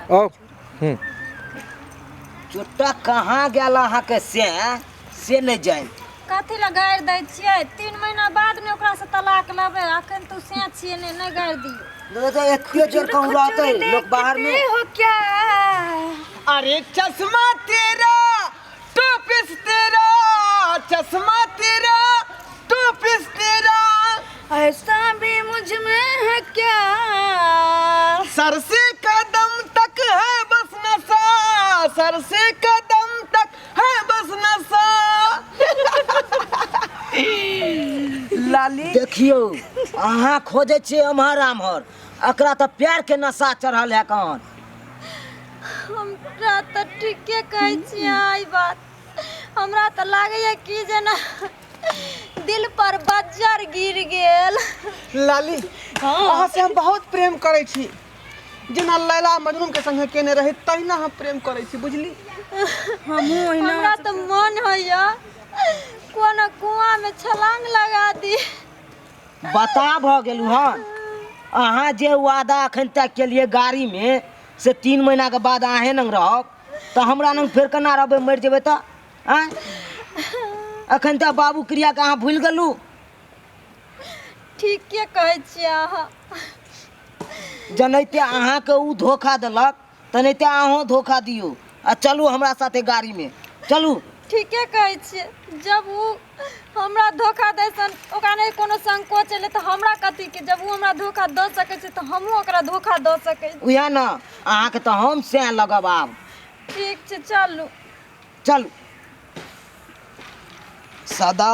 आओ हूँ चोटा कहाँ गेल अहाँके से से नहि जानि कथी लए गारि दै छियै 3 महीना बाद ने ओकरासँ तलाक लेबै अखन तू से छियै ने नहि गारि दियौ तऽ एते जोर कहूँ रहतै लोक बाहर में हो क्या अरे चश्मा तेरा टोपिस तेरा चश्मा तेरा टोपिस तेरा ऐसा भी मुझ में है क्या सर से कदम तक है बस नशा सर से कदम तक है बस नशा लाली देखियौ अहाँ खोजै छियै एम्हर आम्हर एकरा तऽ प्यार के नशा चढ़ल है कन हमरा तऽ ठीके कहै छी अहाँ ई बात हमरा तऽ लागैए कि जेना दिल पर बज्जर गिर गेल लाली अहाँ से हम बहुत प्रेम करै छी जेना लैला मजनू के संगे केने रही तहिना हम प्रेम करै छी बुझली हमहूँ ओहिना हमरा तऽ मन होइए कोनो कुआँमे छलांग लगा दी बता भऽ गेलहुँ हन अहाँ जे वादा अखन तक केलिए गाड़ीमे से 3 महीनाके बाद अहेँ नंग रहब तऽ हमरा नंग फेर केना रहबै मरि जेबै तऽ आँय अखन तक बाबू क्रियाके अहाँ भूलि गेलहुँ ठीके कहै छियै अहाँ जनैते अहाँके ओ धोखा देलक तेनाहिते अहूँ धोखा दियौ आ चलू हमरा साथे गाड़ीमे चलू ठीके कहै छियै जब ओ हमरा धोखा दै सन ओकरा नहि कोनो संकोच एलै तऽ हमरा कथीके जब ओ हमरा धोखा दऽ सकै छै तऽ हमहूँ ओकरा धोखा दऽ सकै छी उएह ने अहाँके तऽ हम सएह लगब आब ठीक छै चलू चलू सदा